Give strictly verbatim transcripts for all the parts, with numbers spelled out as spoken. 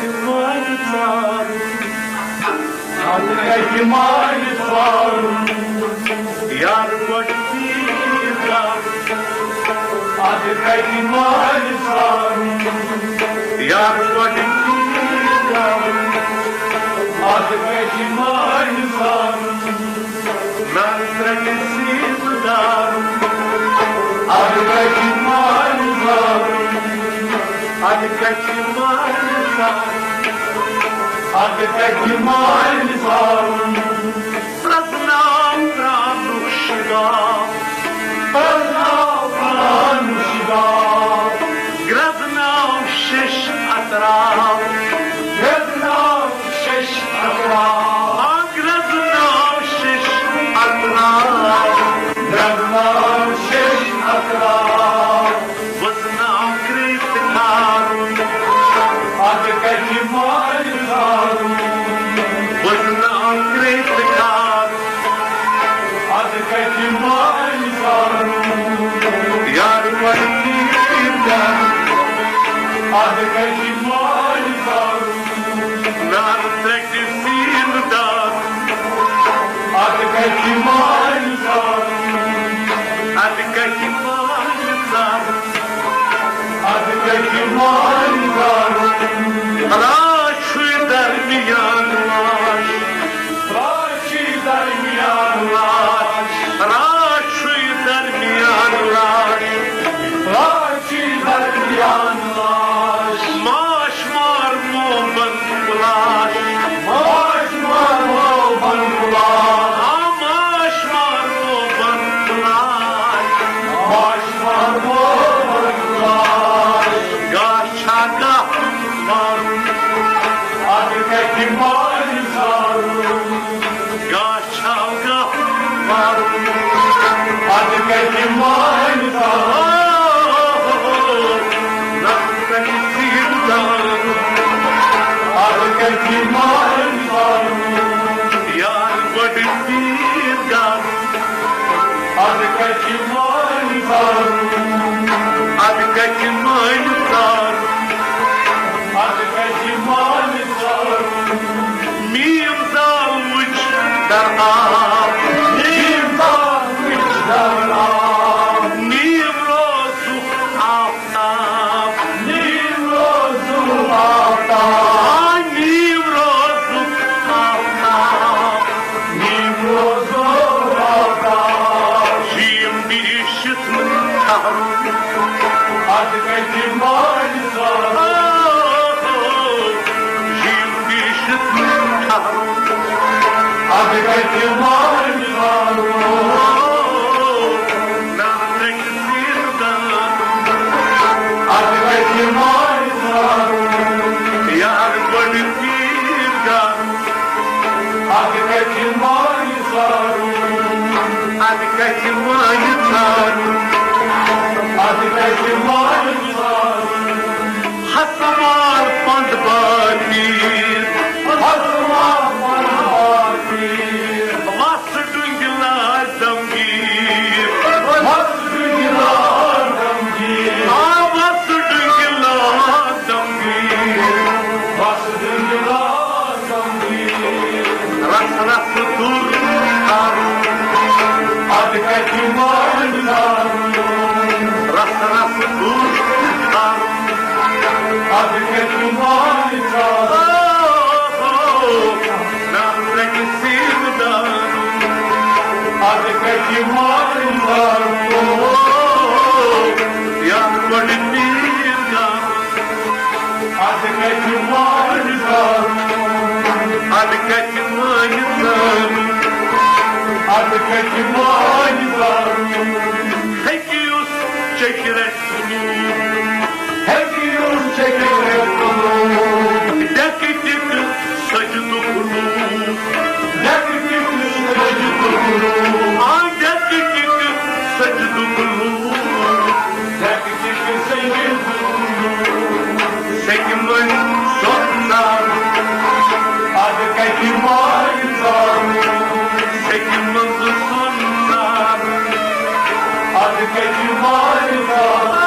مانہِ ژارُن، اَدٕ کَتہِ مانہِ ژارُن، یار گۄڈٕ پیٖر گژھ۔ اَدٕ کَتہِ مانہِ ژارُن، یار گۄڈٕ پیٖر گژھ۔ اَدٕ کَتہِ مانہِ ژارُن، نار ترٛٹہِ سیٖتہٕ دارُن۔ اَدٕ کَتہِ مانہِ ژارُن، اَدٕ کَتہِ مانہِ ژارُن، اَدٕ کَتہِ مانہِ ژارُن۔ پرٛزناو پرٛانُک شِگاف، پرٛزناو پرٛانُک شِگاف۔ گرٛزناو شیٚش اطراف، گرٛزناو شیٚش اطراف۔ آ، گرٛزناو شیٚش اطراف، گرٛزناو شیٚش اطراف۔ وزناو کرٛیٚژِ کارُن، اَدٕ کَتہِ مانہِ ژارُن۔ وزناو کرٛیٚژِ کارُن، اَدٕ کَتہِ مانہِ ژارُن۔ یار وَنہِ تیٖر کَرُن، اَدٕ کَتہِ مانہِ ژارُن۔ نار ترٛٹہِ سیٖنہٕ دار، اَدٕ کَتہِ مانہِ ژارُن۔ اَدٕ کَتہِ مانہِ ژارُن۔ اَدٕ کَتہِ مانہِ ژارُن۔ لاش چھُے درمیان لاش۔ لاش چھُے درمیان لاش۔ لاش چھُے درمیان لاش۔ لاش چھُے درمیان لاش۔ ماش مار مومن لاش۔ ماش مار مومن لاش۔ آ، ماش مار مومن لاش۔ ماش مار مومن لاش۔ گاہ چھا گاہ مارُن، اَدٕ کَتہِ مانہِ ژارُن۔ گاہ چھا گاہ مارُن، اَدٕ کَتہِ مانہِ ژارُن۔ نَتہٕ کَتہِ سیٖر دارُن، اَدٕ کَتہِ مانہِ ژارُن۔ یار گۄڈٕ پیٖر گژھ، اَدٕ کَتہِ مانہِ ژارُن۔ اَدٕ کَتہِ مانہِ ژارُن۔ اَدٕ کَتہِ مانہِ ژارُن۔ میٖم زال وٕچھ در آب۔ میٖم زال وٕچھ در آب۔ میٖم روزُک آفتاب۔ نیٖم روزُک آفتاب۔ آ، نیٖم روزُک آفتاب۔ نیٖم روزُک آفتاب۔ شیٖم بیٖشِتھ نہٕ ٹھہرُن۔ اَدٕ کَتہِ مانہِ ژارُن۔ آ، شیٖم بیٖشِتھ نہٕ ٹھہرُن۔ اَدٕ کَتہِ مانہِ ژارُن۔ نار ترٛٹہِ سیٖنہٕ دار۔ اَدٕ کَتہِ مانہِ ژارُن۔ یار گۄڈٕ پیٖر گژھ۔ اَدٕ کَتہِ مانہِ ژارُن۔ اَدٕ کَتہِ مانہِ ژارُن۔ اَدٕ کَتہِ مانہِ ژارُن۔ ہسہٕ مار پنٛد بار پیٖر۔ ہسہٕ مار پنٛد بار پیٖر۔ وَس ڈُنٛگہِ لاش دمگیٖر۔ وَس ڈُنٛگہِ لاش دمگیٖر۔ آ، وَس ڈُنٛگہِ لاش دمگیٖر۔ وَس ڈُنٛگہِ لاش دمگیٖر۔ رَس رَس دوٗر کَرُن۔ اَدٕ کَتہِ مانہِ ژارُن۔ رَس رَس دوٗر کَرُن۔ اَدٕ کَتہِ مانہِ ژارُن۔ نار ترٛٹہِ سیٖنہٕ دارُن۔ اَدٕ کَتہِ مانہِ ژارُن۔ یار گۄڈٕ پیٖر گژھ۔ اَدٕ کَتہِ مانہِ ژارُن۔ اَدٕ کَتہِ مانہِ ژارُن۔ اَدٕ کَتہِ مانہِ ژارُن۔ ہیٚکہِ یُس چیٚکہِ رَٹہِ۔ ہیٚکہِ یُس چیٚکہِ رَٹہِ۔ ڈیٚکہٕ ٹِکہٕ سجدُک لوٗر۔ ڈیٚکہٕ ٹِکہٕ سجدُک لوٗر۔ آ، ڈیٚکہٕ ٹِکہٕ سجدُک لوٗر۔ ڈیٚکہٕ ٹِکہٕ سجدُک لوٗر۔ سیٚکہِ منٛز سۄن ژارُن۔ اَدٕ کَتہِ مانہِ ژارُن۔ سیٚکہِ منٛز سۄن ژارُن۔ اَدٕ کَتہِ مانہِ ژارُن۔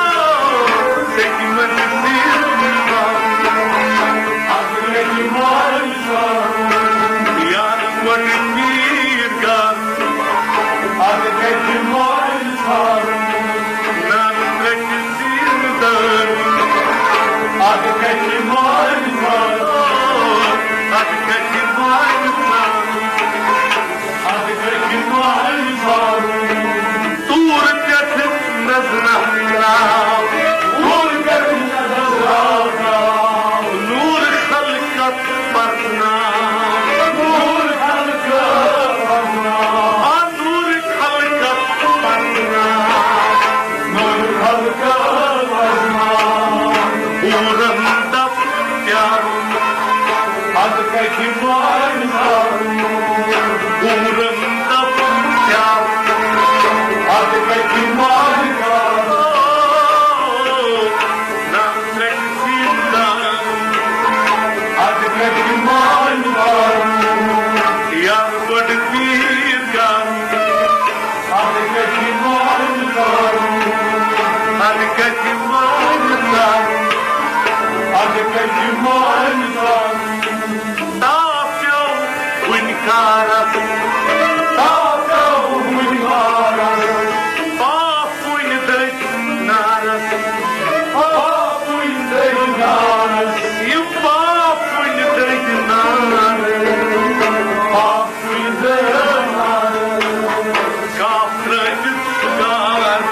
کَتہِ مانہِ کَرُن؟ عمرَن دَپُن کیٛاہ؟ اَدٕ کَتہِ مانہِ کَرُن؟ نہ کَتہِ سیٖن کَرُن؟ اَدٕ کَتہِ مانہِ کَرُن؟ یار گۄڈٕ تیٖر کَرُن۔ اَدٕ کَتہِ مانہِ کَرُن؟ اَدٕ کَتہِ مانہِ کَرُن؟ اَدٕ کَتہِ مانہِ کَرُن؟ تاپھ پیوٚو وُنہِ کارس، تاپھ پیوٚو وُنہِ کارس، پاپھ وُنہِ دٔدۍ نارس، پاپھ وُنہِ دٔدۍ نارس، یہِ پاپھ وُنہِ دٔدۍ نارس، پاپھ وُنہِ دٔدۍ نارس۔ کاپھ ترٲوِتھ سُہ گار،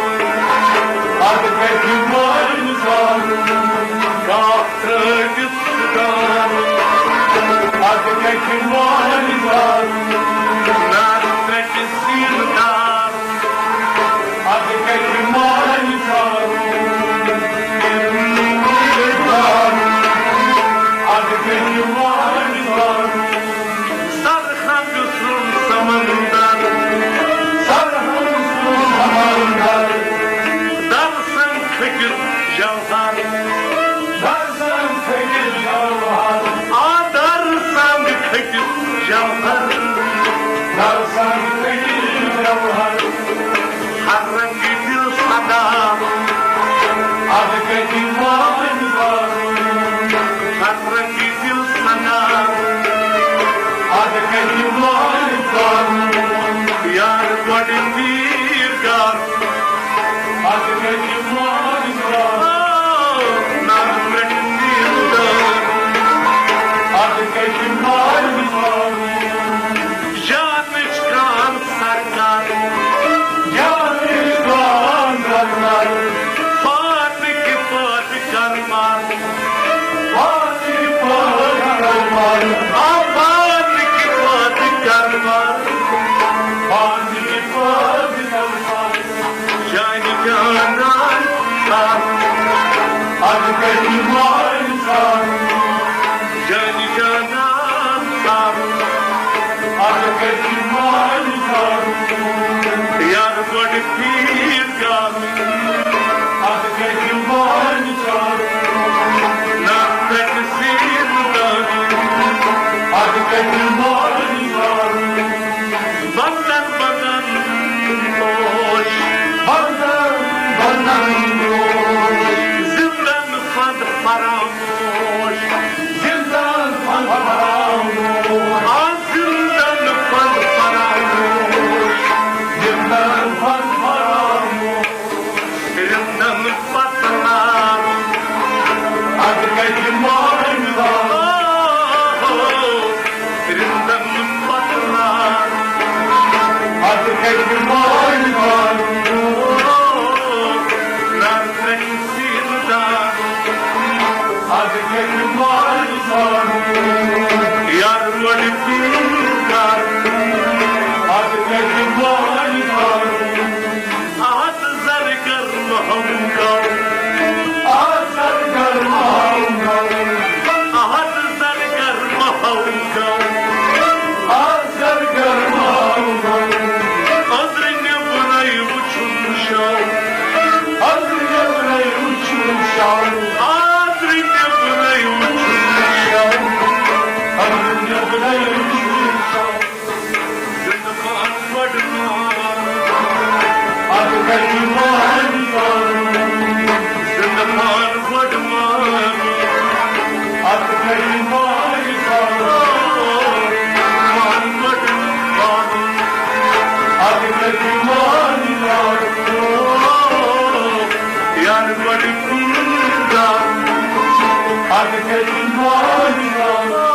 اَدٕ کَتہِ مانہِ کَرُن؟ کاپھ ترٲوِتھ سُہ گار، اَدٕ کَتہِ مانہِ کَرُن؟ نارٕ ترٛٹہِ سیٖنہٕ دار، اَدٕ کَتہِ مانہِ کَرُن؟ اَدٕ کَتہِ مانہِ کَرُن؟ سرحد سُنٛد سمندر، سرحد سُنٛد سمندر، درسن کھٔٹِتھ جوہر، درسن کھٔٹِتھ جوہر، آ، درسن کھٔٹِتھ جوہر، درسن کھٔٹِتھ جوہر۔ ہر رنگہِ دل سدا، اَدٕ کَتہِ مانہِ کَرُن؟ ہر رنگہِ دل سدا، اَدٕ کَتہِ مانہِ کَرُن؟ یار گۄڈٕ تیٖر کَرُن، اَدٕ کَتہِ مانہِ کَرُن؟ نارٕ پٮ۪ٹھ تیٖر کَرُن، اَدٕ کَتہِ مانہِ کَرُن؟ جانٕچ کان سرکار، جانٕچ کان سرکار، پاتہٕ کہِ پاتہٕ کرمار، پاتہٕ کہِ پاتہٕ کرمار، آ، پاتہٕ کہِ پاتہٕ کرمار، پاتہٕ کہِ پاتہٕ کرمار۔ جانہِ جانان سان، اَدٕ کَتہِ مانہِ کَرُن؟ جانہِ جانان سان، اَدٕ کَتہِ مانہِ کَرُن؟ یار گۄڈٕ تیٖر کَرُن، اَدٕ کَتہِ مانہِ کَرُن؟ نہ کَتہِ سیٖن کَرُن، اَدٕ کَتہِ مانہِ کَرُن؟ بندن بندن پوش، بندن بندن پوش، زندن پند فراموش، زندن پند فراموش، آ، زندن پند فراموش، زندن پند فراموش۔ رندن پتہٕ نار، اَدٕ کَتہِ مانہِ کَرُن؟ رندن پتہٕ نار، اَدٕ کَتہِ مانہِ کَرُن؟ نار ترٛٹہِ سیٖنہٕ دار، اَدٕ کَتہِ مانہِ کَرُن؟ یار گۄڈٕ تیٖر کَرُن، اَدٕ کَتہِ مانہِ کَرُن؟ اَتھ زرگر محمد، اَتھ زرگر محمد، اَتھ زرگر محمد، اَتھ زرگر محمد۔ أنٛدرٕ نیٚبرَے وُچھُن شَو، أنٛدرٕ نیٚبرَے وُچھُن شَو، أنٛدرٕ نیٚبرَے وُچھُن شَو، أنٛدرٕ نیٚبرَے وُچھُن شَو۔ زندگان بڑھنا، اَدٕ کَتہِ مانہِ کَرُن؟ زندگان بڑھنا، اَدٕ کَتہِ مانہِ کَرُن؟ مان بڑھنا، اَدٕ کَتہِ مانہِ کَرُن؟ یار بڑھنا، اَدٕ کَتہِ مانہِ کَرُن؟